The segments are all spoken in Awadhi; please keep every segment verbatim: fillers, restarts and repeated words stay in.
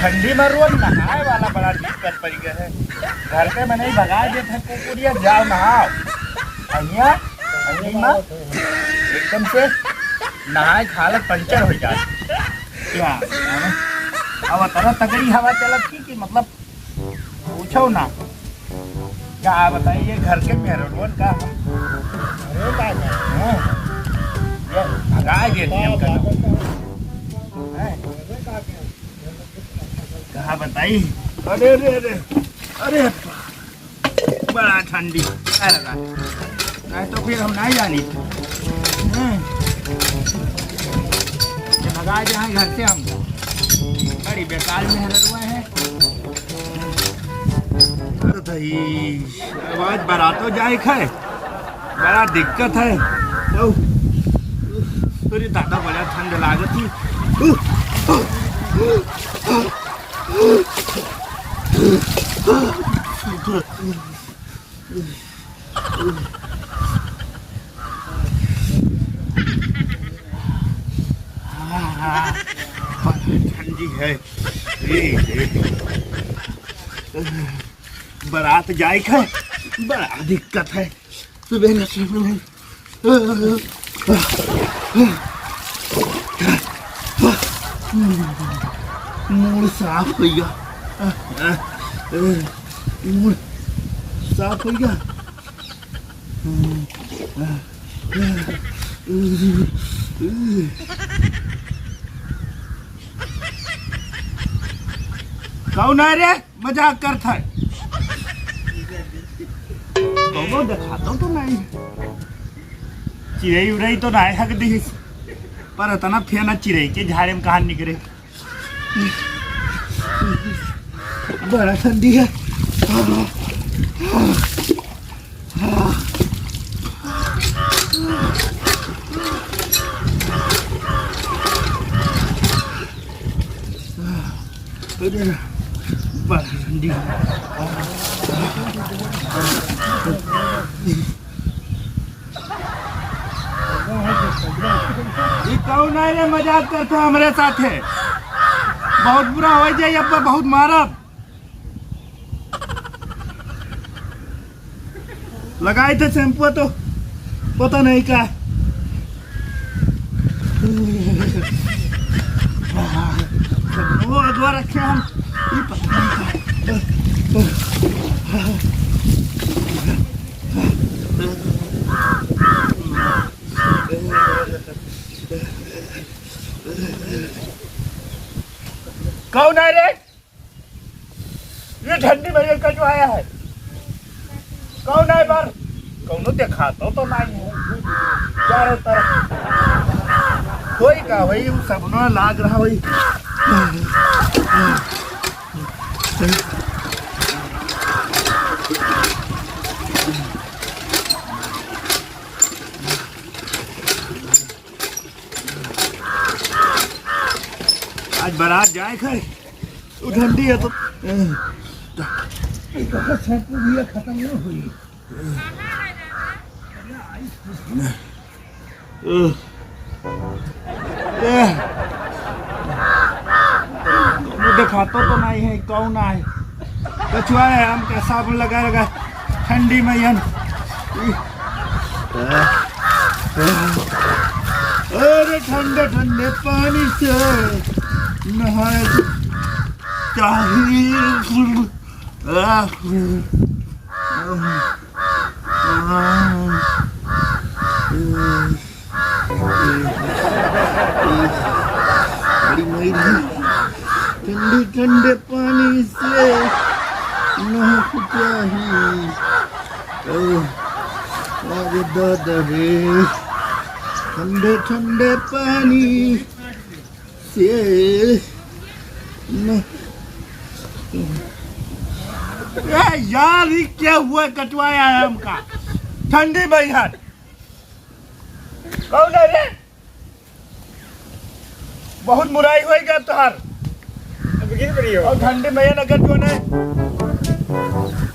ठंडी में रोज नहाए वाला बड़ा दिक्कत पड़ गया है। घर के मनई भगा देत है कुकुरिया, "जाओ नहाओ।" अहिया, अहिया माँ, एकदम से नहाए के हालत पंचर हो जाए। क्या? अब तरह तगड़ी हवा चलत थी कि मतलब पूछो ना। क्या बताइए, घर के मेहररुअन का हम, अरे का करें? हैं? ये भगाए देते हैं हमका। हैं? कहाँ बताई? अरे, अरे, अरे, अरे, बड़ा ठंडी, क्या लगा? नहीं तो फिर हम नहीं जानी। हैं? ये भगा जाए घर से हम। बड़ी बेकार मेहररुआ है। अरे भाई, आवाज बरातो जाए खाए, बड़ा दिक्कत है। तो, अरे दादा, बड़ा ठंड लागत ही। ठंडी है। ए, ए। बरात जाए का बड़ा दिक्कत है। सुबह न सुबह मूड साफ हो गया। मूड साफ हो गया। कौन है रे? मजाक करत है। कौनो देखातो तो नहीं। चिरई उरई तो नहीं हक दिहिस, पर इतना फेना चिरई के झाड़े में कहाँ निकरे। बड़ा ठंडी है। अरे, बड़ा ठंडी। ई कौन है रे, मजाक करता हमरे साथे? बहुत बुरा हो जाए, अब बहुत मारब। लगाई थे शैम्पू तो पता नहीं का। वो अगवा रखे हम। ये पता नहीं का। कौन है रे? ये ठंडी में ये कजवाया है। कौन है बार? कौनो देखातो तो नहीं है। चारों तरफ कोई का वही सपना लाग रहा वही। आज बरात जाए खाए। वो ठंडी है तो। एकर शैम्पू भी खत्म न होई। ए, वो देखातो तो नहीं है, कौन है? कछुआ है, हम के साबुन लगा लगा ठंडी में यन। अरे ठंडे ठंडे पानी से नहाए चाहिए। बड़ी मई रही। ठंडे ठंडे पानी से नहाए चाहिए। अरे दादा रे, ठंडे ठंडे पानी से न। ए यार, ये क्या हुआ, कटवाया है हमका ठंडी में यार। कौन है रे? बहुत मुराई होई गया तोहार। अब गिर पड़ी हो। और ठंडी में ये नगर जो ने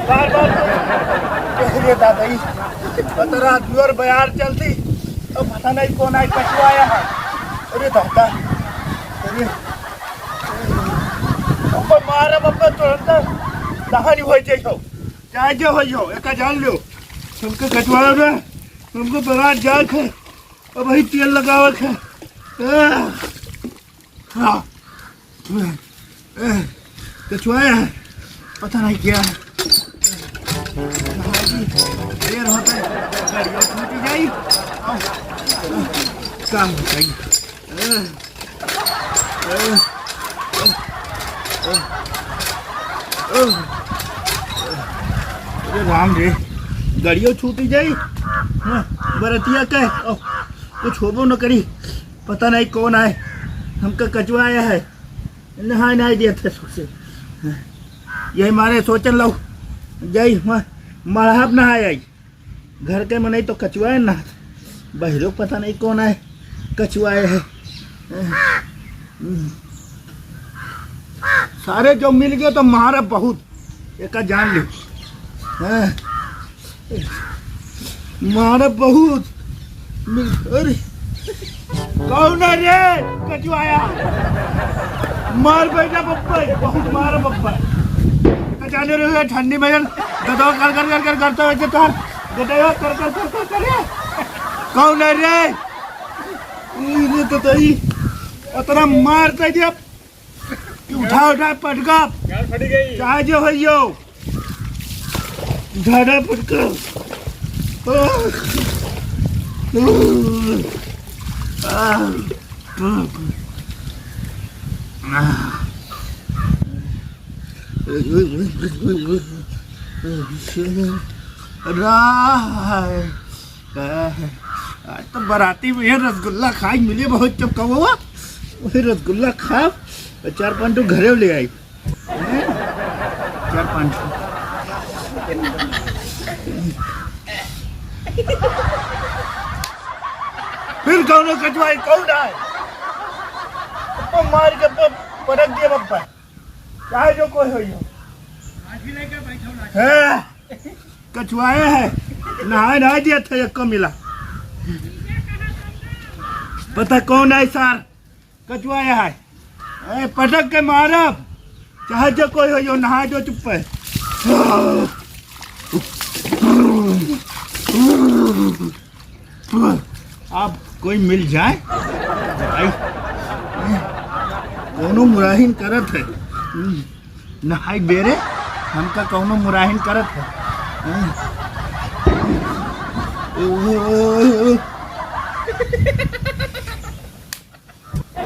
बार बार तो, अरे दादा, ई पतरा जुअर बयार चलती, तो पता नहीं कौन आई कछुआ आया है। अरे दादा, अरे, अरे बप्पा, तुरंत दहानी होइ जाई हो, चाहे जो होइ हो, एका जान लो। हमके कचवाए रे, हमको बारात जाए थे, अब वही तेल लगावे थे। आह, हाँ, आह, कचवाया है, पता नहीं क्या है। हाँ जी, देर होता है, गाड़ी और छूट जाई। आह, काम होता है। अरे राम रे, गाड़ियों छूटी जाई। हाँ, बरतिया के, ओ, कुछ होबो न करी। पता नहीं कौन आए, हमका कचवाया है, नहाए नहीं दिया था सबसे। यही मारे सोचन लो, जाई वहाँ मड़हब नहाए आई। घर के मनई तो कचुआए ना, बहिरो पता नहीं कौन आए, कचुआए है। सारे जो मिल गए तो मारा बहुत, एका जान ले। हाँ। मारा बहुत मिल, अरे कौन है रे कचुआया? मार बेटा बप्पा, बहुत मारा बप्पा। एका जाने रहे ठंडी में गदवा कर कर कर कर करता है तोहार। बेटा, यो कर, कर, कर, कर, कर, ये। कौन है रे? ई रे तो तई, अतना मार दे दिया। उठा, उठा, पटका। यार, फट गई। चाहे जो हो यो। उठा, उठा, पटका। आह, आह, आह। राय। आज तो बाराती में ये रसगुल्ला खाई मिले बहुत चमकावा। वही रसगुल्ला खा, चार पाँच ठो घरे ले आई। हैं? चार पाँच ठो। फिर कौनो कचवाई, कौन आए? तो मार के प-, पटक दिए बप्पा। चाहे जो कोई हो यो। हैं? कचुआए है, नहाए ना दिया था एक मिला। पता कौन है सार? कचुआए है। ए, पटक के मारब, चाहे जो कोई हो यो, नहा जो चुप है। आप कोई मिल जाए भाई, कौनो मुराहिन करत है। हम्म, नहाई बेरे हमका कौनो मुराहिन करत है। हम्म।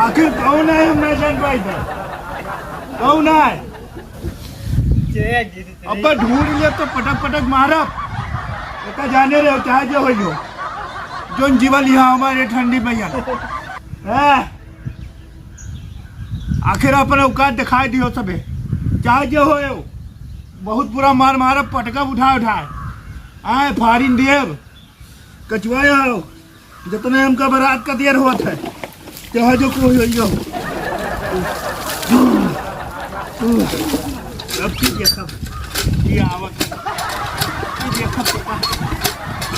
आखिर कौन है, हम नहीं जान पाई था। कौन है? अब्बा ढूंढ लिया तो पटक पटक मारब। एका जाने रहे, चाहे जो हो जो। जोन जीवा लिहा हमारे ठंडी मैया। हैं? आखिर अपन औकात दिखाई दियो सबे। चाहे जो हो, बहुत बुरा मार मारब, पटकब उठा उठा। आए फारिन देव। कचुआया हो, जितने हमका बारात का देर होत है, चाहे जो कोई हो यो। अब की देखब, ये आवत है। ये देखब तो का,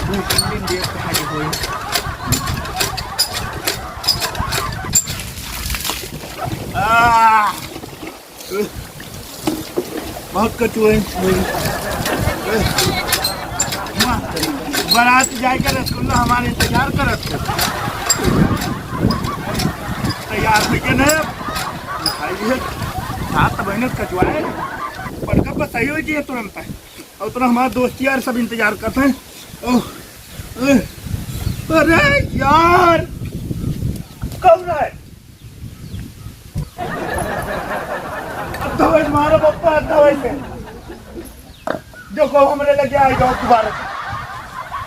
वो दिन देर कहाँ जो होई। आह! बहुत कचुए हैं। बारात जाए के रसगुल्ला हमारे इंतजार करत है। तैयार होइके न खाइए। सात महीने कचुआए। बड़का बस सही हो जाए तुरंत। और उतना हमारे दोस्त यार सब इंतजार करते हैं। ओह, अरे यार, कौन है? अब दवाई मारो बप्पा, अब दवाई से। देखो, हमरे लगे आई जाओ दोबारा।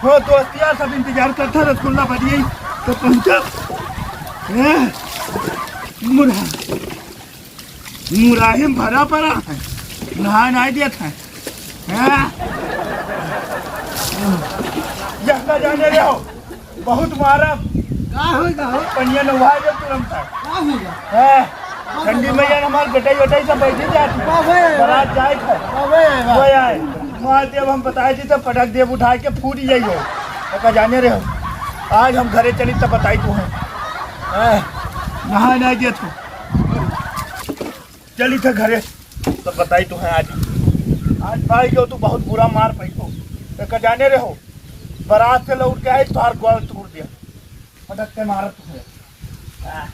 हो दोस्त यार, सब इंतजार करता, रसगुल्ला बनिए तो पहुंचा। हैं? मुरा-, मुराहिम भरा पड़ा है, नहाए नहीं देता है। हैं? जहाँ जाने रहो। बहुत मारब। का होई, का होई? पनिया नवाए दे तुरंत। का होई बा? हैं? का होई ठंडी बा? मैया हमार गटाई वटाई सब बैठी जाती। का होई बा? बारात जाए थे। का होई बा? वो आए। मार देब हम बताए दी तो पटक देब उठा के फूट जाई हो। तो का जाने रहे हो। आज हम घरे चली तब बताई तू हैं। हैं? नहा नहीं दिया तू। चली थे घरे। तो बताई तू है आज। आज भाई जो तू बहुत बुरा मार पाई हो। एक जाने रहो, बारात से लौट के आई, तोहार गोड़ तोड़ दिया। फटक के मारत तू है। आ।